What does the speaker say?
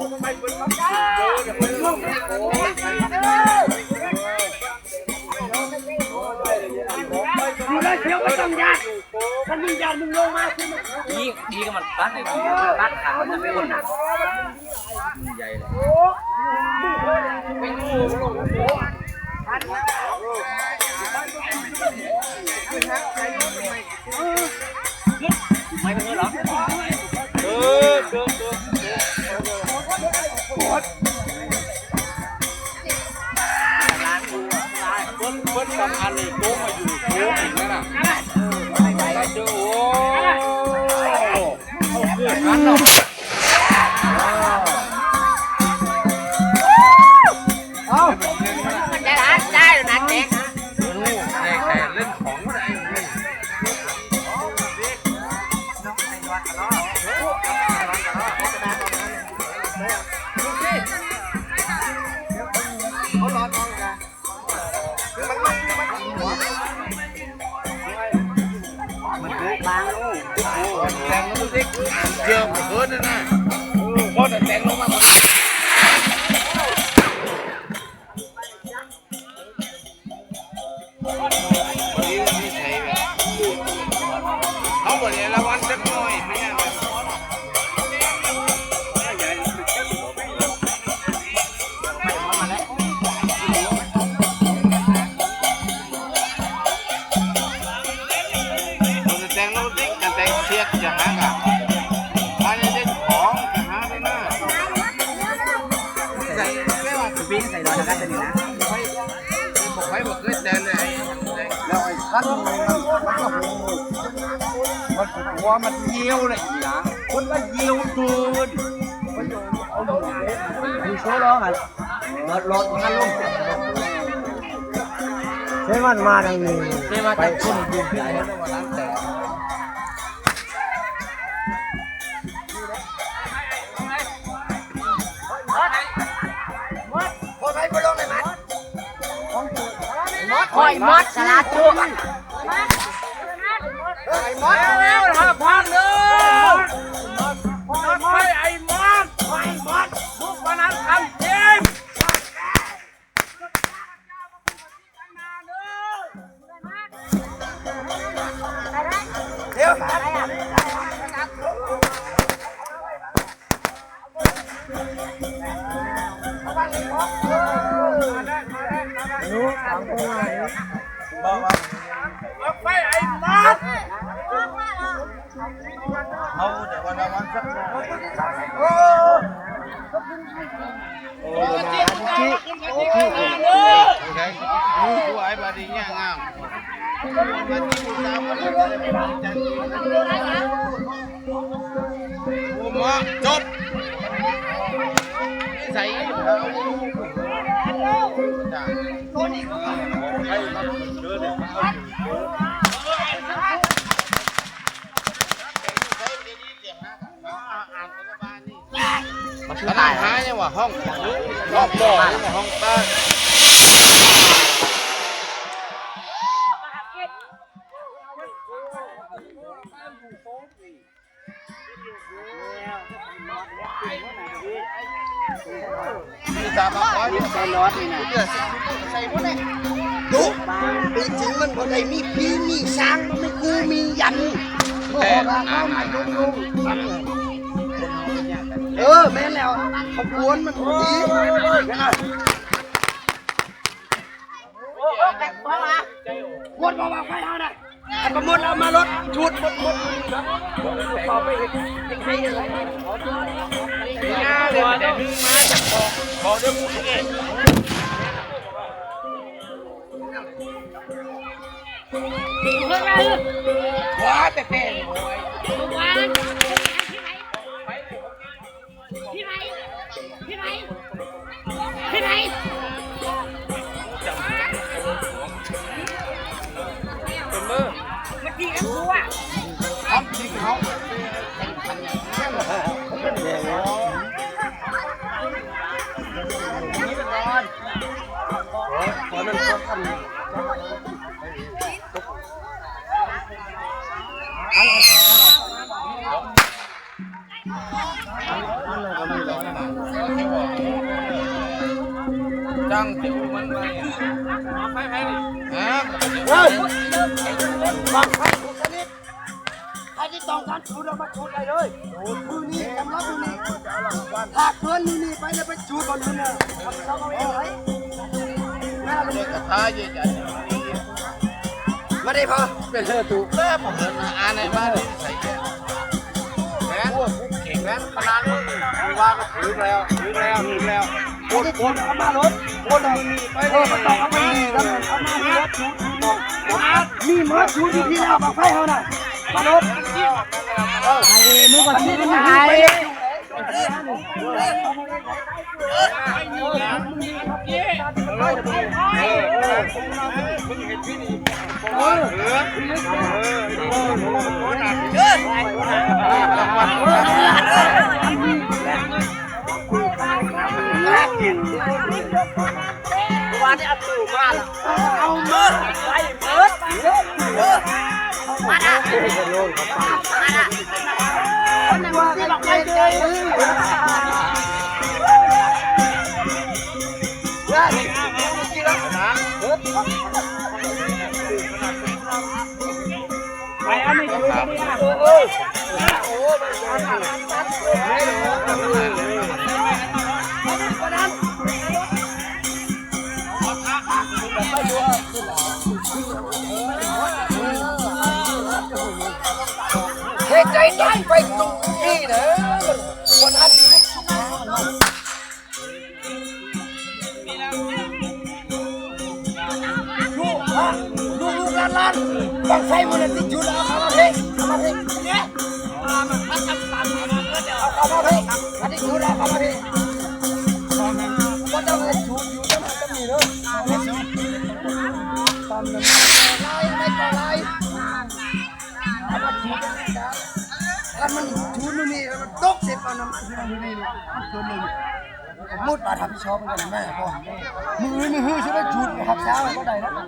ຢູ່ແລ້ວ ສຽວບໍ່ຕ້ອງຢ້ານ ຄັນມຶງຢ້ານ ມຶງລົງມາ ນີ້ ນີ້ກໍມັນຕັດ ຕັດຂາມັນຈະໄປຄົນນະ ມັນໃຫຍ່ເລີຍ. ແລ້ວໄອ້ຄັນນີ້ມັນ ມັນກໍຮູ້ ມັນກໍຕົວະ ມັນຍ່ຽວແຫຼະອີ່ຫຍັງ ຄົນວ່າຍ່ຽວເກີນ ມັນເອົາຢູ່ ມີໂຊລອງຫັ້ນ ລອດ ລອດມັນລົງ ເຊວັນມາທາງນີ້ ເຊວັນໄປຄົນຢູ່ທີ່ໄຫນ ຂ້ອຍໝົດສະຫຼາດຈຸ ຂ້ອຍໝົດ ເອົາລະພັກເດີ ຂ້ອຍໄອ້ໝົດ ຂ້ອຍໝົດ ບຸກມານັດຄຳຈິງ. ຈົບ ມັນຄືຕາຍ ຫາຍັງວ່າຫ້ອງ ຮອບບໍ່ຍັງວ່າຫ້ອງຕາຍ. ດຸ ຕົວຈິງມັນບໍ່ໄດ້ມີຜີມີສາງ ມັນມີກູມີຢັນ ບໍ່ອອກອາການມາຍົກຍົງ. ເອີ ແມ່ນແລ້ວ ຂະບວນມັນບໍ່ດີ. ໝົດບໍ່ວ່າໄຟເຮົານະ ຄັນບໍ່ໝົດເອົາມາໂລດ ຊຸດໝົດໝົດ. ຕັ້ງເຈົ້າມັນມານີ້ ບັ້ງໄຟໃຜນີ້? ຮະ? ບັ້ງໄຟທຸກຊະນິດ ໃຜທີ່ຕ້ອງການຈູດອອກມາຈູດໄດ້ເລີຍ. ມື້ນີ້ສຳລັບມື້ນີ້ ຖ້າເກີນມື້ນີ້ໄປແລ້ວໄປຈູດບ່ອນອື່ນນະ ເອົາໄປເອົາເອງໄດ້. ມາເລີຍ ກະທາເຢັນ ມາເດ້ພໍ່ ເປັນເຮີຕູ ແລ້ວບໍ່ເຫັນ ອ່ານໃຫ້ມາເດ້ ໃສ່ແວ່ນ ແວ່ນຂະໜາດມຶງ ວ່າກໍຖືກແລ້ວ ຖືກແລ້ວ ຖືກແລ້ວ. ຄົນ ຄົນ ເອົາມາໂລດ ຄົນ ເອີ ບໍ່ຕ້ອງເອົາໄປນີ້ນຳ ເອົາມາໂລດ ມີໝົດ ຢູ່ທີ່ແລ້ວ ບັ້ງໄຟເຮົານະ ມາໂລດ ເອີ ໄອ້ ມຶງກໍຊິໄປ ວ່າໄດ້ເອົາຕູ້ມາລະ ເອົາໝົດ ໄປໝົດ ມາລະ ມາລະ ຄົນນັ້ນຊິບັກໄຟເດີ. ໄປເອົາໃນຈຸດນີ້ນະ ເຮັດໃຈໄດ້ໄປຕົງນີ້ນະ ບໍ່ທັນ. ລູກ ລູກໆ ຫຼານໆ ບັ້ງໄຟມື້ນັ້ນທີ່ຈູດ ເອົາເຂົ້າມາເພ ເອົາມາເພ ເອົາເຂົ້າມາເພ ອັນນີ້ຈູດ ເອົາເຂົ້າມາເພ ບໍ່ຕ້ອງໃຫ້ຈູດ ຈູດນຳກັນນີ້ເດີ ຕາມນັ້ນ ຫຼາຍ ໄມ້ກໍຫຼາຍ ເອົາມາຈູດ ຄັນມັນຈູດມື້ນີ້ ມັນຕົກເສດ ເອົານ້ຳມັນຄືມື້ນີ້ ມັນເກີນມື້ນີ້. ໝົດບາດຮັບຜິດຊອບນຳກັນແມ່ນບໍ່ ມື້ອື່ນມື້ຮືຊິໄດ້ຈູດຮັກສາໄວ້ບໍ່ໄດ້ນະ.